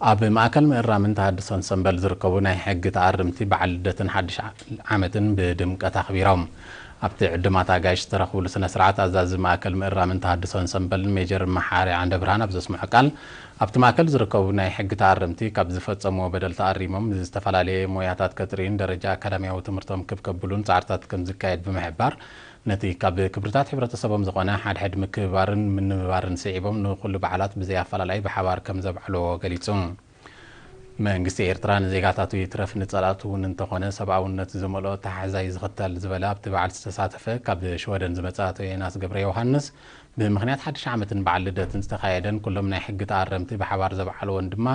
ኣብ ማእከል ምእራምን ተሃድሶን ሰምበል ዝርከቡ ናይ ሕጊ ተኣርምቲ በዓል ልደትን ሓድሽ ዓመትን ብድምቀት ኣኽቢሮም። ኣብቲ ዕዱማት ኣጋይሽ ዝተረኽብሉ ስነ ስርዓት ኣዛዚ ማእከል ምእራምን ተሃድሶን ሰምበል ሜጀር መሓሪ ዓንደ ብርሃን ኣብ ዘስምዖ ቃል፣ ኣብቲ ማእከል ዝርከቡ ናይ ሕጊ ተኣርምቲ ካብ ዝፈጸምዎ በደል ተኣሪሞም ዝተፈላለየ ሞያታት ከጥርዩን ደረጃ ኣካዳሚያዊ ትምህርቶም ክብ ከብሉን ጻዕርታት ከም ዝካየድ ብምሕባር፣ ነቲ ካብ ክብርታት ሕብረተሰቦም ዝኾነ ሓድሕድ ምክብባርን ምንብባርን ስዒቦም ንኹሉ በዓላት ብዘይ ኣፈላላይ ብሓባር ከም ዘብዕልዎ ገሊጹ። መንግስቲ ኤርትራ ንዜጋታቱ ይትረፍ ንጸላእቱ እውን እንተኾነ ሰብኣውነት ዝመልኦ ኣተሓሕዛ እዩ ዝኽተል ዝበለ ኣብቲ በዓል ዝተሳተፈ ካብ ሽወደን ዝመጸ ኣቶ ዮናስ ገብረ ዮሃንስ፣ ብምኽንያት ሓድሽ ዓመትን በዓል ልደትን ዝተኻየደን ኩሎም ናይ ሕጊ ተኣረምቲ ብሓባር ዘብዓልዎን ድማ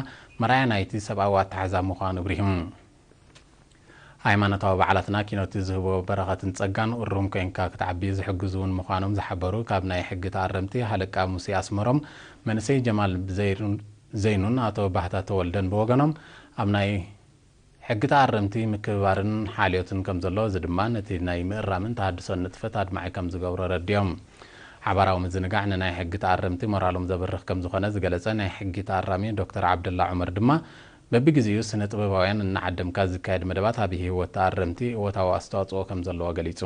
መርኣያ ናይቲ ሰብኣዊ ኣተሓሕዛ ምዃኑ ኣብሪሁ። ሃይማኖታዊ በዓላትና ኪኖቲ ዝህቦ በረኸትን ጸጋን እሩም ኮይንካ ክትዓቢ ዝሕግዙ እውን ምዃኖም ዝሓበሩ ካብ ናይ ሕጊ ተኣረምቲ ሃለቃ ሙሴ ኣስመሮም፣ መንእሰይ ጀማል ዘይኑን ኣቶ ባህታ ተወልደን ብወገኖም፣ ኣብ ናይ ሕጊ ተኣረምቲ ምክብባርን ሓልዮትን ከም ዘሎ፣ እዚ ድማ ነቲ ናይ ምእራምን ተሃድሶን ንጥፈት ኣድማዒ ከም ዝገብሮ ረዲኦም። ሓባራዊ ምዝንጋዕ ንናይ ሕጊ ተኣረምቲ ሞራሎም ዘብርኽ ከም ዝኾነ ዝገለጸ ናይ ሕጊ ተኣራሚ ዶክተር ዓብደላ ዑመር ድማ፣ በብግዜኡ ስነ ጥበባውያን እናዓደምካ ዝካየድ መደባት ኣብ ህይወት ተኣረምቲ እወታዊ ኣስተዋጽኦ ከም ዘለዎ ገሊጹ።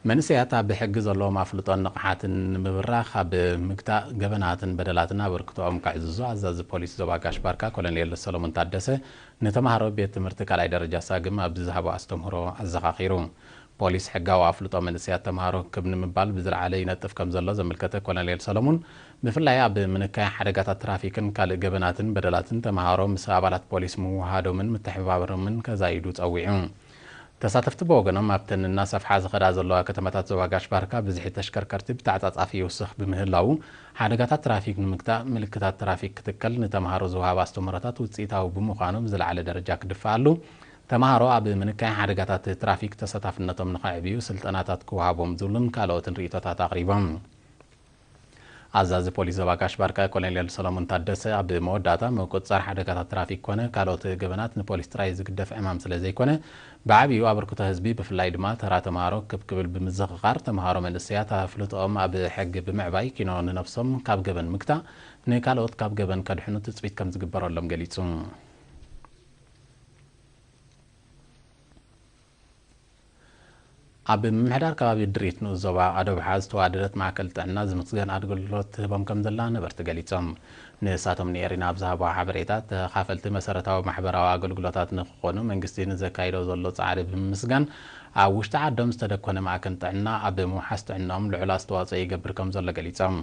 መንእሰያት ኣብ ሕጊ ዘለዎም ኣፍልጦን ንቕሓትን ንምብራኽ ኣብ ምግታእ ገበናትን በደላትን ኣበርክቶኦም ከዕዝዙ ኣዛዚ ፖሊስ ዞባ ጋሽ ባርካ ኮሎኔል ሰሎሞን ታደሰ ንተምሃሮ ቤት ትምህርቲ ካልኣይ ደረጃ ሳግም ኣብ ዝሃቦ ኣስተምህሮ ኣዘኻኺሩ። ፖሊስ ሕጋዊ ኣፍልጦ መንእሰያት ተምሃሮ ክብ ንምባል ብዝለዓለ ይነጥፍ ከም ዘሎ ዘመልከተ ኮሎኔል ሰሎሞን፣ ብፍላይ ኣብ ምንካይ ሓደጋታት ትራፊክን ካልእ ገበናትን በደላትን ተምሃሮ ምስ ኣባላት ፖሊስ ምውሃዶምን ምትሕብባሮምን ከዛይዱ ጸዊዑ። ተሳተፍቲ ብወገኖም፣ ኣብተን እናሰፍሓ ዝኸዳ ዘለዋ ከተማታት ዞባ ጋሽ ባርካ ብዝሒ ተሽከርከርቲ ብተዓጻጻፊ ይውስኽ ብምህላዉ፣ ሓደጋታት ትራፊክ ንምግታእ ምልክታት ትራፊክ ክትከል ንተምሃሮ ዝወሃብ ኣስተምህሮታት ውጽኢታዊ ብምዃኑ ብዝለዓለ ደረጃ ክድፈኣሉ፣ ተምሃሮ ኣብ ምንካይ ሓደጋታት ትራፊክ ተሳታፍነቶም ንኸዕብዩ ስልጠናታት ክወሃቦም ዝብሉን ካልኦትን ርእይቶታት ኣቕሪቦም። ኣዛዚ ፖሊስ ዞባ ጋሽ ባርካ ኮሎኔል ሰሎሞን ታደሰ ኣብ መወዳእታ፣ ምቁጽጻር ሓደጋታት ትራፊክ ኮነ ካልኦት ገበናት ንፖሊስ ጥራይ ዝግደፍ ዕማም ስለ ዘይኮነ፣ ብዓቢኡ ኣበርክቶ ህዝቢ ብፍላይ ድማ ተራ ተምሃሮ ክብ ክብል ብምዝኽኻር፣ ተምሃሮ መንእሰያት ኣፍልጦኦም ኣብ ሕጊ ብምዕባይ ኪኖ ንነብሶም ካብ ገበን ምግታእ፣ ንካልኦት ካብ ገበን ከድሕኑ ትጽቢት ከም ዝግበረሎም ገሊጹ። ኣብ ምምሕዳር ከባቢ ድሪት ንኡስ ዞባ ኣዶብሓ ዝተዋደደት ማእከል ጥዕና ዝምስገን ኣገልግሎት ትህቦም ከም ዘላ ነበርቲ ገሊጾም። ንሳቶም ንኤሪና ኣብ ዝሃብዋ ሓበሬታ፣ ተኻፈልቲ መሰረታዊ ማሕበራዊ ኣገልግሎታት ንክኾኑ መንግስቲ ንዘካይዶ ዘሎ ጻዕሪ ብምምስጋን፣ ኣብ ውሽጢ ዓዶም ዝተደኮነ ማእከል ጥዕና ኣብ ምውሓስ ጥዕናኦም ልዑል ኣስተዋጽኦ ይገብር ከም ዘሎ ገሊጾም።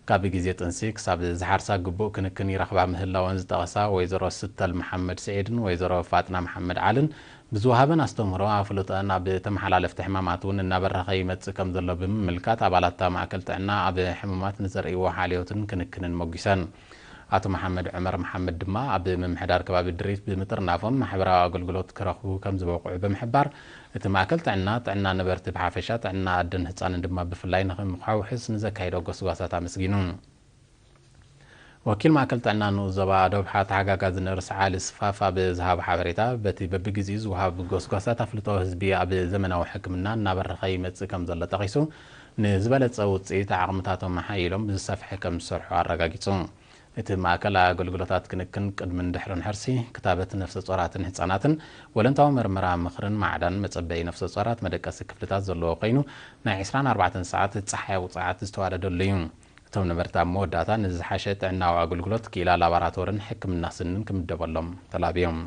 ካብ ግዜ ጥንሲ ክሳብ ዝሓርሳ ግቡእ ክንክን ይረኽባ ምህላወን ዝጠቐሳ ወይዘሮ ስተል መሓመድ ስዒድን ወይዘሮ ፋጥና መሓመድ ዓልን፣ ብዝወሃበን ኣስተምህሮ ኣፍልጦን ኣብ ተመሓላለፍቲ ሕማማት እውን እናበረኸ ይመጽእ ከም ዘሎ ብምምልካት፣ ኣባላት እታ ማእከል ጥዕና ኣብ ሕሙማት ንዘርእይዎ ሓልዮትን ክንክንን ሞጒሰን። ኣቶ መሓመድ ዑመር መሓመድ ድማ ኣብ ምምሕዳር ከባቢ ድሪት ብምጥርናፎም ማሕበራዊ ኣገልግሎት ክረኽቡ ከም ዝበቕዑ ብምሕባር፣ እቲ ማእከል ጥዕና፣ ጥዕና ነበርቲ ብሓፈሻ፣ ጥዕና ኣደን ህጻንን ድማ ብፍላይ ንኸምሓውሕስ ንዘካይዶ ጎስጓሳት ኣመስጊኑ። ወኪል ማእከል ጥዕና ንኡስ ዞባ ኣዶብሓ ተሓጋጋዚ ነርስ ዓሊ ስፋፍ ኣብ ዝሃቦ ሓበሬታ፣ በቲ በብግዜኡ ዝወሃብ ጎስጓሳት ኣፍልጦ ህዝቢ ኣብ ዘመናዊ ሕክምና እናበረኸ ይመጽእ ከም ዘሎ ጠቒሱ፣ ንዝበለጸ ውጽኢት ዓቕምታቶም ኣሓይሎም ብዝሰፍሐ ከም ዝሰርሑ ኣረጋጊጹ። እቲ ማእከል ኣገልግሎታት ክንክን ቅድምን ድሕርን ሕርሲ፣ ክታበት ነፍሰ ጾራትን ህጻናትን፣ ወለንታዊ መርመራ፣ ምኽርን ማዕዳን መጸበዪ ነፍሰ ጾራት መደቀሲ ክፍልታት ዘለዎ ኮይኑ፣ ናይ ዕስራን ኣርባዕተን ሰዓት ጸሓያዊ ጸዓት ዝተዋደደሉ እዩ። እቶም ነበርቲ ኣብ መወዳእታ ንዝሓሸ ጥዕናዊ ኣገልግሎት ክኢላ ላቦራቶርን ሕክምና ስንን ክምደበሎም ተላብዮም።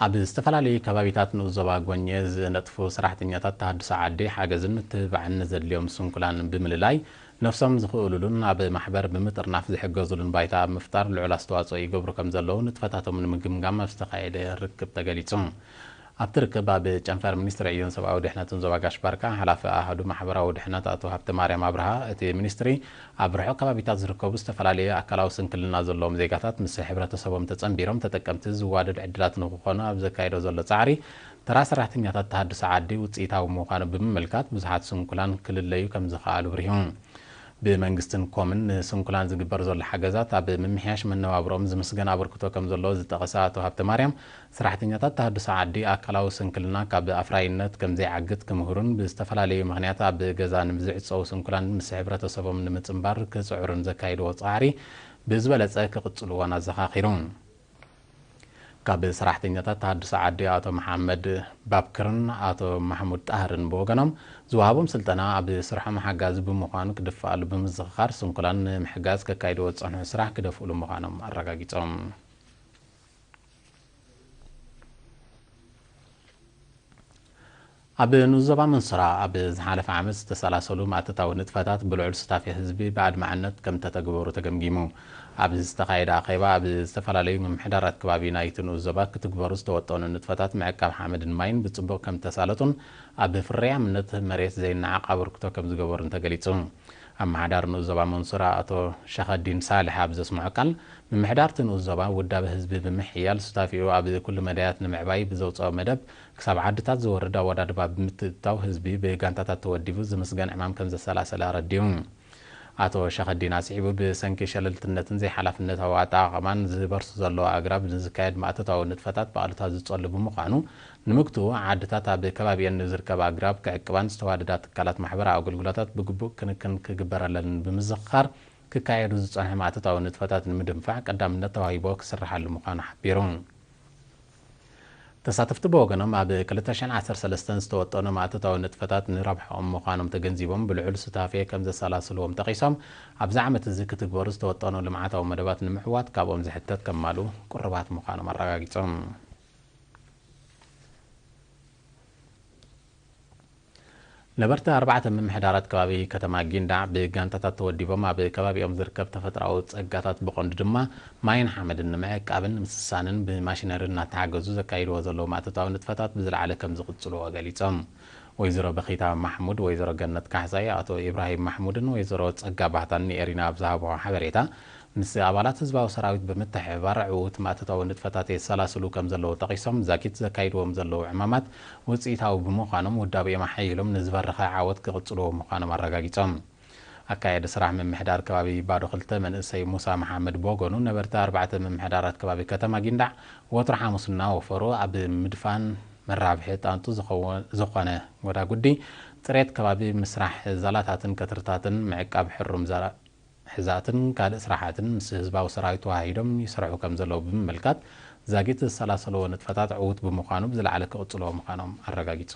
ኣብ ዝተፈላለዩ ከባቢታት ንኡስ ዞባ ጎኘ ዝነጥፉ ሰራሕተኛታት ተሃድሶ ዓዲ ሓገዝን ምትብባዕን ንዘድልዮም ስንኩላን ብምልላይ፣ ነፍሶም ዝኽእሉሉን ኣብ ማሕበር ብምጥርናፍ ዝሕገዙሉን ባይታ ኣብ ምፍጣር ልዑል ኣስተዋጽኦ ይገብሩ ከም ዘለዉ ንጥፈታቶም ንምግምጋም ኣብ ዝተኻየደ ርክብ ተገሊጹ። ኣብቲ ርክብ ኣብ ጨንፈር ሚኒስትሪ ዕዮን ሰብኣዊ ድሕነትን ዞባ ጋሽ ባርካ ሓላፊ ኣሃዱ ማሕበራዊ ድሕነት ኣቶ ሃብተማርያም ኣብርሃ፣ እቲ ሚኒስትሪ ኣብ ርሑቕ ከባቢታት ዝርከቡ ዝተፈላለዩ ኣካላዊ ስንክልና ዘለዎም ዜጋታት ምስ ሕብረተሰቦም ተጸንቢሮም ተጠቀምቲ ዝዋደድ ዕድላት ንክኾኑ ኣብ ዘካየዶ ዘሎ ጻዕሪ፣ ተራ ሰራሕተኛታት ተሃድሶ ዓዲ ውጽኢታዊ ምዃኑ ብምምልካት፣ ብዙሓት ስንኩላን ክልለዩ ከም ዝኸኣሉ ኣብሪሁ። ብመንግስትን ኮምን ንስንኩላን ዝግበር ዘሎ ሓገዛት ኣብ ምምሕያሽ መነባብሮም ዝምስገን ኣበርክቶ ከም ዘሎ ዝጠቐሰ ኣቶ ሃብተ ማርያም፣ ሰራሕተኛታት ተሃድሶ ዓዲ ኣካላዊ ስንክልና ካብ ኣፍራይነት ከም ዘይዓግት ክምህሩን ብዝተፈላለዩ ምኽንያት ኣብ ገዛ ንዝዕጸው ስንኩላን ምስ ሕብረተሰቦም ንምጽንባር ክጽዕሩን ዘካይድዎ ጻዕሪ ብዝበለጸ ክቕጽልዎን ኣዘኻኺሩ። ካብ ሰራሕተኛታት ተሃድሶ ዓዲ ኣቶ መሓመድ ባብክርን ኣቶ ማሕሙድ ጣህርን ብወገኖም ዝወሃቦም ስልጠና ኣብ ስርሖም ሓጋዚ ብምዃኑ ክድፈኣሉ ብምዝኽኻር ስንኩላን ንምሕጋዝ ከካይድዎ ዝጸንሑ ስራሕ ክደፍእሉ ምዃኖም ኣረጋጊጾም። ኣብ ንኡስ ዞባ መንሱራ ኣብ ዝሓለፈ ዓመት ዝተሰላሰሉ ማእተታዊ ንጥፈታት ብልዑል ስታፌ ህዝቢ ብኣድማዕነት ከም ተተግበሩ ተገምጊሙ። ኣብ ዝተኻየደ ኣኼባ ኣብ ዝተፈላለዩ ምምሕዳራት ከባቢ ናይቲ ንኡስ ዞባ ክትግበሩ ዝተወጠኑ ንጥፈታት ምዕቃብ ሓመድን ማይን ብጽቡቕ ከም ተሳለጡን ኣብ ፍርያምነት መሬት ዘይነዓቕ ኣበርክቶ ከም ዝገበሩን ተገሊጹ። ኣመሓዳሪ ንኡስ ዞባ መንሱራ ኣቶ ሸኸዲን ሳልሕ ኣብ ዘስምዖ ቃል፣ ምምሕዳር እቲ ንኡስ ዞባ ውዳበ ህዝቢ ብምሕያል ስታፊኡ ኣብ ኩሉ መዳያት ንምዕባይ ብዘውፅኦ መደብ ክሳብ ዓድታት ዝወርድ ኣወዳድባ ብምትእትታው ህዝቢ ብጋንታታት ተወዲቡ ዝምስገን ዕማም ከም ዘሰላሰለ ኣረዲኡ። ኣቶ ሸኸዲን ኣስዒቡ፣ ብሰንኪ ሸለልትነትን ዘይሓላፍነታዊ ኣጠቓቕማን ዝበርሱ ዘለዉ ኣግራብ ንዝካየድ ማእተታዊ ንጥፈታት ብኣሉታ ዝጸሉ ብምዃኑ፣ ንምግትኡ ዓድታት ኣብ ከባቢአን ንዝርከብ ኣግራብ ክዕቅባን ዝተዋደዳ ትካላት ማሕበራዊ ኣገልግሎታት ብግቡእ ክንክን ክግበረለን ብምዝኽኻር፣ ክካየዱ ዝጸንሑ ማእተታዊ ንጥፈታት ንምድንፋዕ ቀዳምነት ተዋሂቦ ክስርሓሉ ምዃኑ ሓቢሩ። ተሳተፍቲ ብወገኖም፣ ኣብ ክልተ ሽሕን ዓሰርተ ሰለስተን ዝተወጠኑ ማእተታዊ ንጥፈታት ንረብሓኦም ምዃኖም ተገንዚቦም፣ ብልዑል ሱታፌ ከም ዘሰላስልዎም ጠቒሶም፣ ኣብዚ ዓመት እዚ ክትግበሩ ዝተወጠኑ ልምዓታዊ መደባት ንምዕዋት ካብኦም ዝሕተት ከማልኡ ቅሩባት ምዃኖም ኣረጋጊጾም። ነበርቲ ኣርባዕተ ምምሕዳራት ከባቢ ከተማ ጊንዳዕ ብጋንታታት ተወዲቦም ኣብ ከባቢኦም ዝርከብ ተፈጥሮኣዊ ጸጋታት ብቐንዱ ድማ ማይን ሓመድን ንምዕቃብን ንምስሳንን ብማሽነሪ እናተሓገዙ ዘካይድዎ ዘለዉ ማእተታዊ ንጥፈታት ብዝለዓለ ከም ዝቕጽልዎ ገሊጾም። ወይዘሮ በኺታ ማሕሙድ፣ ወይዘሮ ገነት ካሕሳይ፣ ኣቶ ኢብራሂም ማሕሙድን ወይዘሮ ጸጋ ባህታን ንኤሪና ኣብ ዝሃብዎ ሓበሬታ፣ ምስ ኣባላት ህዝባዊ ሰራዊት ብምትሕብባር ዕዉት ማእተታዊ ንጥፈታት የሰላስሉ ከም ዘለዉ ጠቒሶም፣ ዛጊት ዘካይድዎም ዘለዉ ዕማማት ውጽኢታዊ ብምዃኖም ውዳቤኦም ኣሓይሎም ንዝበረኸ ዓወት ክቕጽልዎ ምዃኖም ኣረጋጊጾም። ኣካያዲ ስራሕ ምምሕዳር ከባቢ ባዶ ክልተ መንእሰይ ሙሳ መሓመድ ብወገኑ፣ ነበርቲ ኣርባዕተ ምምሕዳራት ከባቢ ከተማ ጊንዳዕ ወትሩ ሓሙስ እናወፈሩ ኣብ ምድፋን መራብሒ ጣንጡ ዝኸወ-፣ ዝኾነ ጎዳጉዲ፣ ጽሬት ከባቢ ምስራሕ ዛላታትን ከትርታትን ምዕቃብ ሕሩም ዘራ-፣ ሕዛእትን ካልእ ስራሓትን ምስ ህዝባዊ ሰራዊት ተዋሃሂዶም ይሰርሑ ከም ዘለዉ ብምምልካት፣ ዛጊት ዝሰላሰልዎ ንጥፈታት ዕዉት ብምዃኑ ብዝለዓለ ክቕጽልዎ ምዃኖም ኣረጋጊጹ።